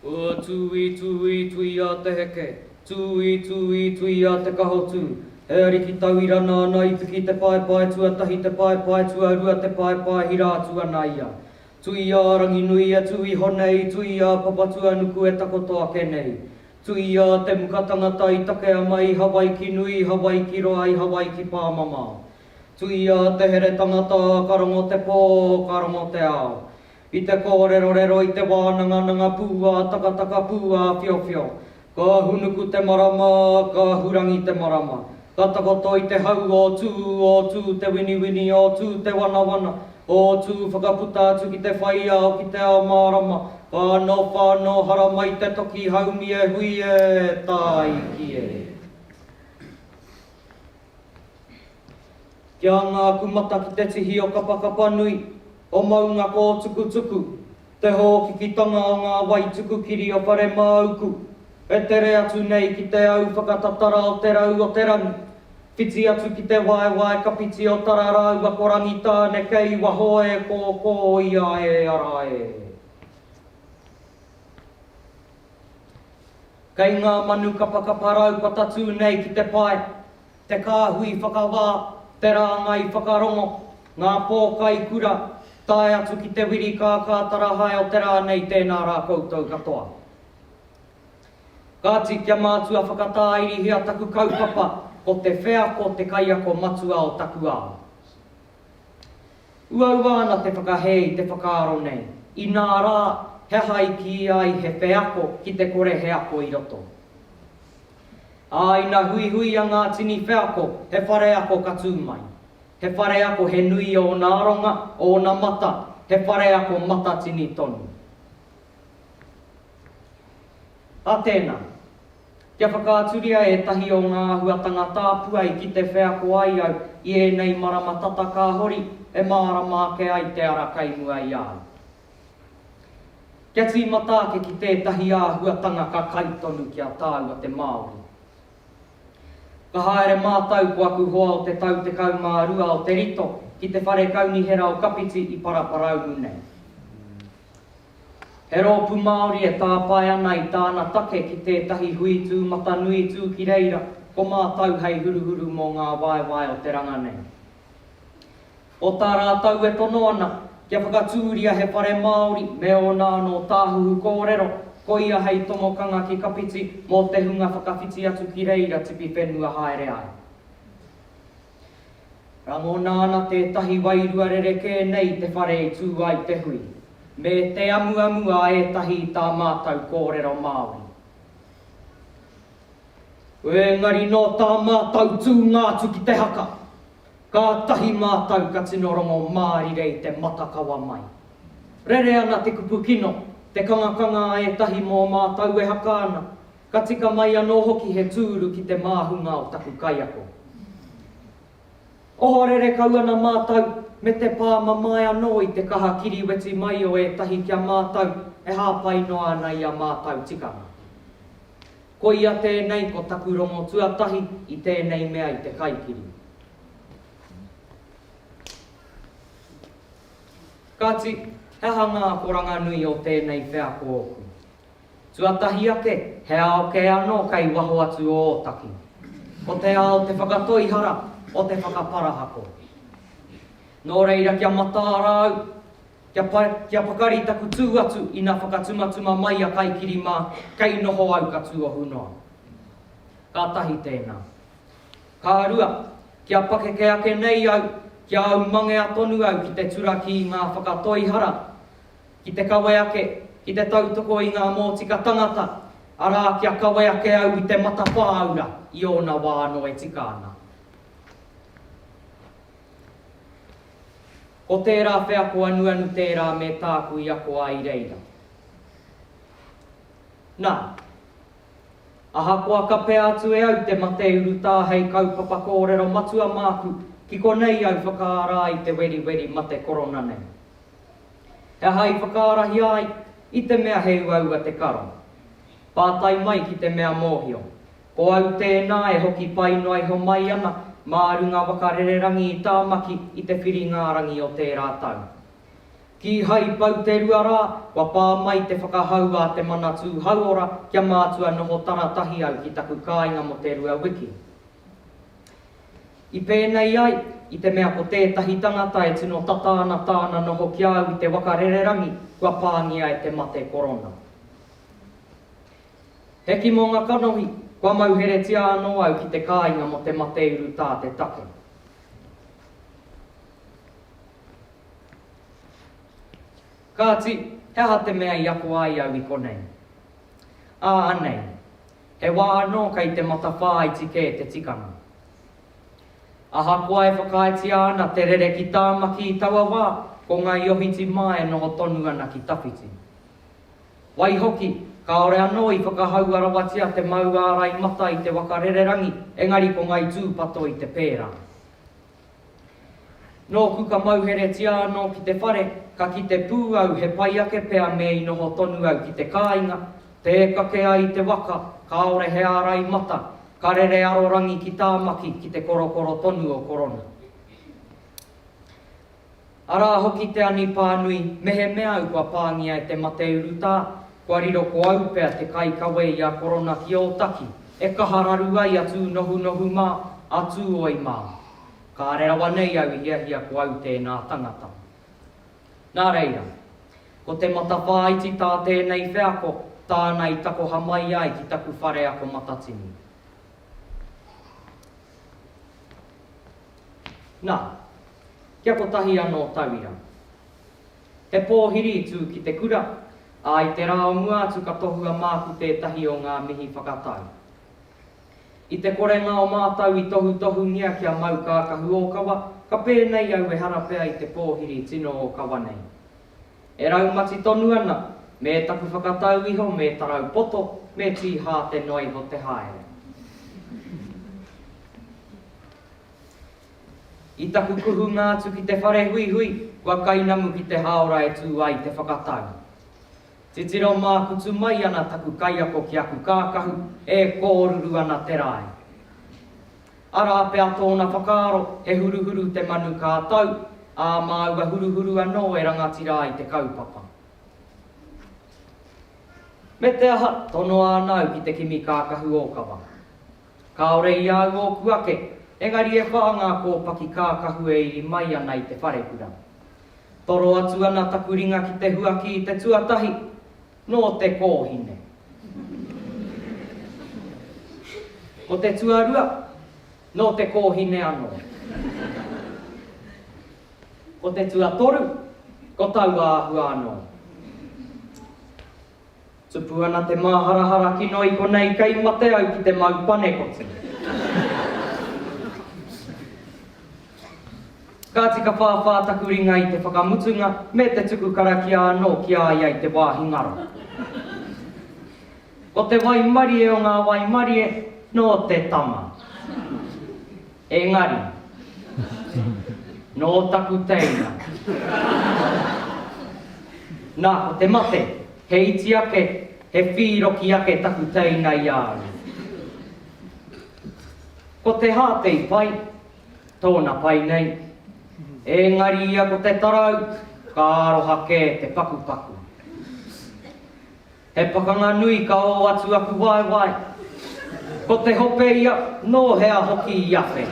Ua tūī tūī tuia te heke, tūī tūī tuia te kahotū, he ariki tauira nāna i piki te paepae tuatahi te paepae tuarua te paepae hira atu ana ia. Tuia a Ranginui e tū iho nei, tuia a Papatuanuku e takoto ake nei. Tuia te muka tangata i takea mai i Hawaiki nui, i Hawaiki roa, i Hawaiki pāmamao. Tuia te here tangata, ka rongo te pō, ka rongo te ao. I te kōrerorero i te wānangananga pū-ā-takataka pū-ā-whiowhio. Ka hunuku te marama, ka hurangi te marama. Ka takoto i te hau o Tū, o Tū te winiwini, o Tū te wanawana, o Tū whakaputa atu ki te whai ao, ki te ao mārama, whano, whano, haramai te toki haumi e hui e, tāiki e. Kia anga aku mata ki te tihi o Kapakapanui, o Maunga Kōtukutuku, te hōkikitanga o ngā wai tuku kiri o Wharemāuku, e tere atu nei ki te au whakatatara o te rau o te rangi, whiti atu ki te waewae kapiti o Tara rāua ko Rangitāne kei waho e kōkō ia e ara e. Kei ngā manu kapakapa rau kua tatū nei ki te pae, te kāhui whakawā, te rāngai whakarongo, ngā pōkai kura, tae atu ki te wiri kākā tarahae o te rā nei tēnā rā koutou katoa. Kāti, kia mātua whakatāirihia taku kaupapa, ko te wheako te kaiako matua o taku ao. Uaua ana te whakahē i te whakaaro nei, inā rā, he aha i kīia ai he wheako ki te kore he ako i roto? Ā, ina huihuia ngā tini wheako, he whare ako ka tū mai. He whare ako he nui ōna aronga, ōna mata, he whare ako matatini tonu. Ā tēnā, kia whakaaturia ētahi o ngā āhuatanga tāpua i kite wheako ai au i ēnei marama tata ka hori, e mārama ake ai te ara kei mua i a au. Kia tīmata ake ki tētahi āhuatanga ka kai tonu ki a tāua te Māori. Ka haere mātau ko aku hoa o te tau 12 o Te Rito ki te whare kaunihera o Kapiti i Paraparaumu nei. He rōpū Māori e tāpae ana i tāna take ki tētahi hui tūmatanui tū ki reira, ko mātau hei huruhuru mō ngā waewae o te ranga nei. O tā rātou e tono ana, kia whakatūria he whare Māori me ōna anō tāhuhu kōrero, koia hei tomokanga ki Kapiti mō te hunga whakawhiti atu ki reira tipi whenua haere ai. Rangona ana tētahi wairua rerekē nei i te whare i tū ai te hui, me te amuamu a ētahi i tā mātou kōrero Māori. Engari nō tā mātou tūnga atu ki te haka, Kātahi mātou ka tino rongo mārire i te matakawa mai. Rere ana te kupu kino, te kangakanga a ētahi mō mātou e haka ana, ka tika mai anō hoki he tūru ki te māhunga o taku kaiako. Ohorere kau ana mātou, me te pā mamae anō i te kaha kiriweti mai o ētahi ki a mātou e hāpai noa ana i a mātou tikanga. Koia tēnei ko taku rongo tuatahi i tēnei mea i te kaikiri. Kāti, he aha ngā akoranga nui o tēnei wheako ōku? Tuatahi ake, he ao kē anō kei waho atu o Ōtaki. Ko te ao o te whakatoihara, o te whakaparahako. Nō reira kia mataara au, Kia pai, kia pakari taku tū atu ina whakatumatuma mai a Kaikiri mā, kei noho au ka tūohu noa. Kātahi tēnā. Ka rua, kia pakeke ake nei au, kia aumangea tonu au ki te turaki i ngā whakatoihara, ki te kawe ake, ki te tautoko i ngā mōtika tangata, arā, kia kawe ake au i te matawhāura i ōna wā anō e tika ana. Ko tērā wheako anuanu tērā me tāku i ako ai i reira. Nā, ahakoa kapea atu e au te mate urutā hei kaupapa kōrero matua māku, ki konei au whakaara ai te weriweri mate korona nei. He aha i whakaarahia ai? I te mea he uaua te karo. Pātai mai ki te mea mōhio. Ko au tēnā e hoki pai noa iho mai ana mā runga waka rererangi i Tāmaki i te Whiringa-a-rangi o tērā tau. Kīhai i pau te rua rā, kua pā mai te whakahau a te Manatū Hauora kia mātua noho taratahi au ki taku kāinga mō te rua wiki. I pēnei ai, i te mea ko tētahi tangata e tino tata ana tāna noho ki a au i te waka rererangi kua pāngia e te mate korona. He kimonga kanohi, kua mauheretia anō au ki te kāinga mō te mate urutā te take. Kāti, he aha te mea i ako ai au i konei? Ā, anei. He wā anō kei te matawhāiti kē te tikanga. Ahakoa e whakaaetia ana te rere ki Tāmaki i taua wā, ko Ngāi Ohiti mā e noho tonu ana ki tawhiti. Waihoki, kāore anō i whakahaua rawatia te mau ārai mata i te waka rererangi, engari ko Ngāi Tūpato i te pērā. Nōku ka mauheretia anō ki te whare, ka kite pū au he pai ake pea me i noho tonu au ki te kāinga, tē kake ai i te waka, kāore he ārai mata, ka rere arorangi ki Tāmaki ki te korokoro tonu o Korona. Arā hoki te anipā nui, mehemea au kua pāngia e te mate urutā, kua riro ko au pea te kaikawe i a Korona ki Ōtaki, e kaha raru ai a Tūnohunohu mā, a Tūoi mā. Kāre rawa nei au i hiahia ko au tēnā tangata. Nā reira, ko te matawhāiti tā tēnei wheako, tāna i takoha mai ai ki taku whare ako matatini. Nā, kia kotahi anō tauira. He pōhiri i tū ki te kura, ā, i te rā o mua atu ka tohua māku tētahi o ngā mihi whakatau. I te korenga o mātou i tohutohungia kia mau kākahu ōkawa, ka pēnei au ehara pea i te pōhiri tino ōkawa nei. E raumati tonu ana, me taku whakatau iho me tarau poto, me tīhāte noa iho te haere. I taku kuhunga atu ki te whare huihui, kua kainamu ki te hāora e tū ai te whakatau. Titiro mākutu mai ana taku kaiako ki aku kākahu, e kōruru ana te rae. Arā pea tōna whakaaro, he huruhuru te manu ka tau, ā māua huruhuru anō e rangatira ai te kaupapa. Me te aha, tonoa ana au ki te kimi kākahu ōkawa. Kāore i a au ōku ake, engari e whā ngā kōpaki kākahu e iri mai ana i te wharekura. Toro atu ana taku ringa ki te huaki i te tuatahi, nō te kōhine. Ko te tuarua, nō te kōhine anō. Ko te tuatoru, ko taua āhua anō. Tupu ana te māharahara kino i konei kei mate au ki te mau panekoti. Kāti ka whāwhā taku ringa i te whakamutunga me te tuku karakia anō ki a ia i te wāhi ngaro. Ko te waimarie o ngā waimarie, nō te tama. Engari, nō taku teina. Nā, ko te mate, he iti ake, he whīroki ake taku teina i a au. Ko te hāte i pai, tōna pai nei. Engari ia ko te tarau, ka aroha kē te pakupaku. He pakanga nui ka ō atu aku waewae. Ko te hope ia, nō hea hoki i awhe.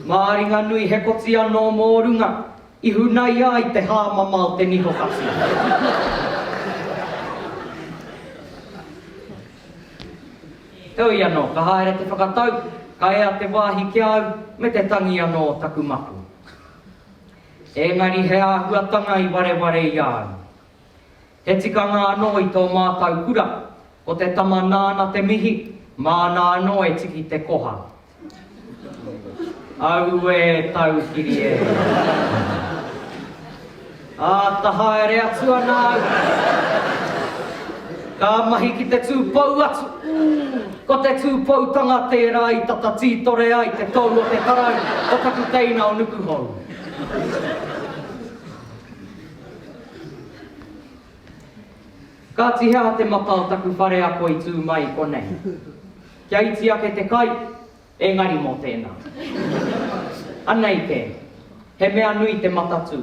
Māringanui he koti anō mō runga, i hunaia ai te hāmama o te niho kati. Heoi anō, ka haere te whakatau, ka ea te wāhi ki a au, me te tangi anō o taku mapu. Engari he āhuatanga i wareware i a au. He tikanga anō i tō mātau kura, ko te tama nāna te mihi, māna anō e tiki te koha. Auē taukiri e! Āta haere atu ana au. Ka mahi ki te tūpou atu. Ko te tūpoutanga tērā i tata tītore ai te tou o te tarau o taku teina o Nukuhou. Kāti he aha te mata o taku whare ako i tū mai i konei? Kia iti ake te kai, engari mō tēnā. Anei kē. He mea nui te matatū.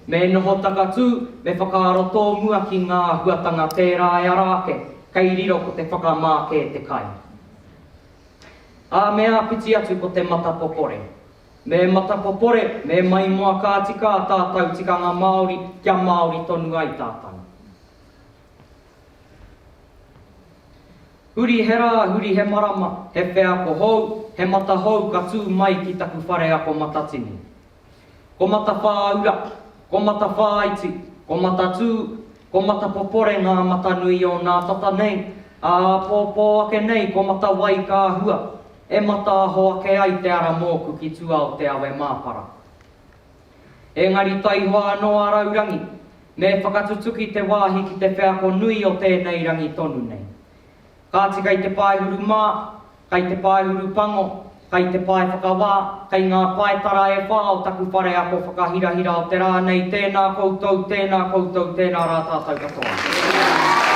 Me noho takatū, me whakaaro tōmua ki ngā āhuatanga tērā e ara ake, kei riro ko te whakamā kē te kai. Ā, me āpiti atu ko te matapopore. Me matapopore, me maimoa ka tika ā tātau tikanga Māori kia Māori tonu ai tātau. Huri he rā, huri he marama, he wheako hou, he mata hou ka tū mai ki taku whare ako matatini. Ko Matawhāura, ko Matawhāiti, ko Matatū, ko Matapopore ngā mata nui o nā tata nei, ā, āpōpō ake nei ko Matawai ka hua, e mataaho ake ai te ara mōku ki tua o te awe māpara. Engari taihoa anō a Raurangi, me whakatutuki te wāhi ki te wheako nui o tēnei rangi tonu nei. Kāti kei te pae huru mā, kei te pae huru pango, kei te pae whakawā, kei ngā paetara e whā o taku whare ako whakahirahira o te rā nei, tēnā koutou, tēnā koutou, tēnā rā tātou katoa.